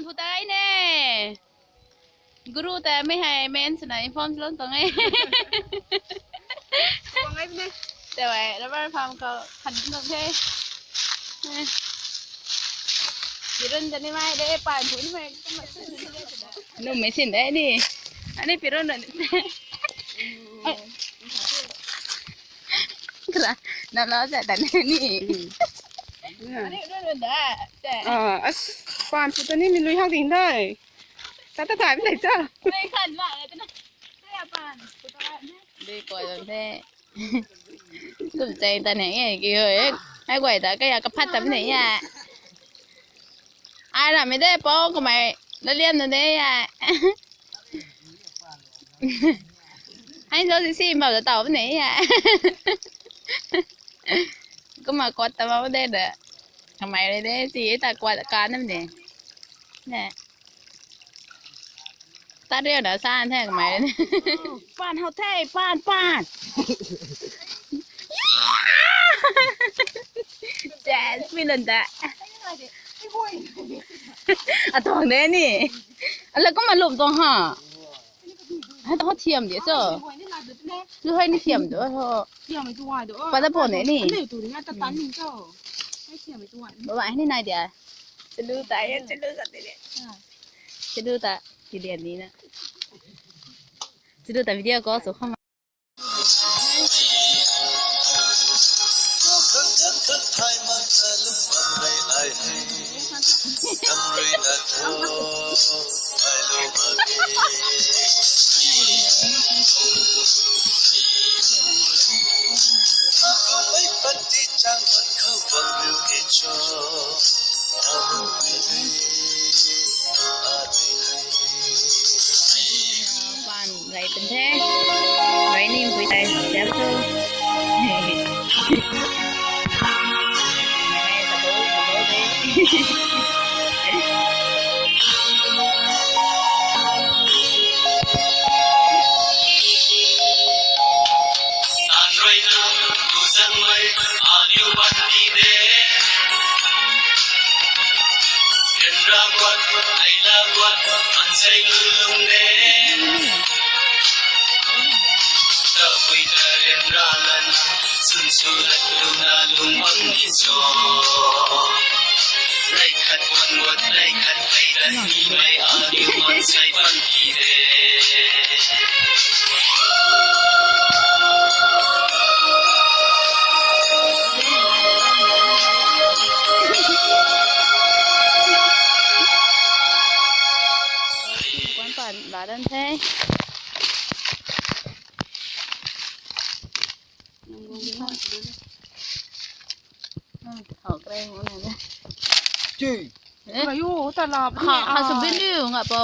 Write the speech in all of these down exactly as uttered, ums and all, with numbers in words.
Phu tai ne. Guru ta mei hei men swna inform lon tuang e. Tuang e ne. Tei rubber farm khou khan tuang the. Pirun ta ni mai de, paan phu ni mai. Numei sin de ni. Ani pirun na ni. Ai. Kra, na lo sa ta ni. Ani pirun da. Sa. Ah, as, paan phu ta ni mi lui hak ding dai. Tata thai mi thai cha. Lui khan ma le tana. Thai a paan phu ta ni. Lui koi lo the. Kum chai ta ne, ki ho e. Ai guay ta kaya kaphat ta ne ya. Ai ra mi de po kamei la lian na de ya. Ai zo si si ma da tau ne ya. Kuma kot ta ma de da. Kamei re de si ta kot ka na de. Ne. Tat riu na san the kamei. Paan hou the, paan, paan. Yes, mi lan da. Atuang de ni. Ala kum alum tuang ha. Ha, ha thiam de so. Lu hai ni thiam de ho. Thiam tu wa do. Pa ta pon de ni. Ane tu ri na ta tan ni cho. Hai thiam tu wa. Ba ba ni nai dia. Chalu ta ya, chalu sa de. Chalu ta, ti de ni na. Chalu ta video ko so kham. Pan gai pen the. Gai ni pui tai siam tu. Gai ta bo, ta bo de. San rui na, tu zang mei, aliu ban ni de. Ryanra guat, ai la guat, maansei lulung de. Tabui ta ryanra lana, sun su lat luna lung bam ni so. Rei khat wan guat, rei khat pei lat ni mei, aliu maansei ban ni de. Kuan pan la dan the. Thau kre mo na na. Chi. Eh? Ayo, ta la. Ha, ha, su bin liu nga po.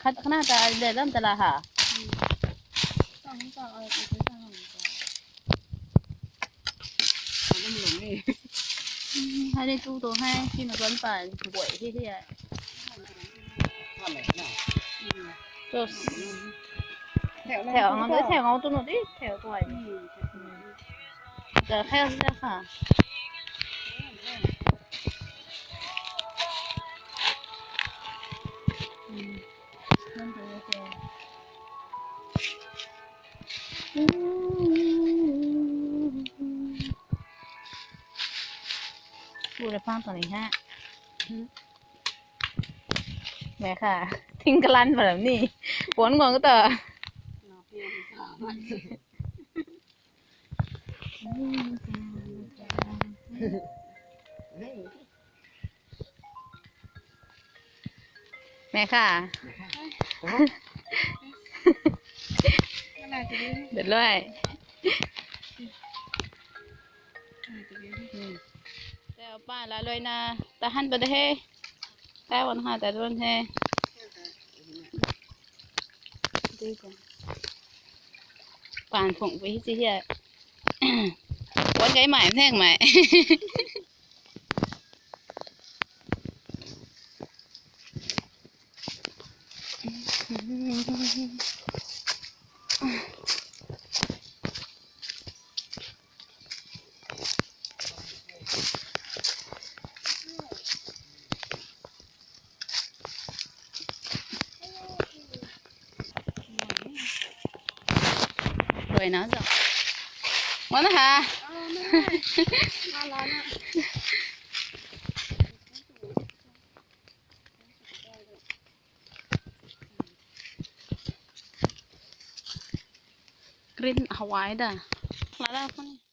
Khat khana ta le lam ta la ha. Hai ni tu tu hai, si na kuan pan, buai hi hi ai. Tos. Thau ngau tu, thau ngau tu nu di, thau tu ai. Giờ khe ra kha. Ura pang tang ni ha. Mei kha, thing kalan palam ni. Puan guang ka ta. Mei kha. Dut luai. Tei pa la luai na, ta han pa da he. Tei wan ha, ta duan he. Pan phung pi hi chi hi. Wan gai mai, mheng mai. Pai na zo. Mana ha. Green Hawaii da. Lada kuni.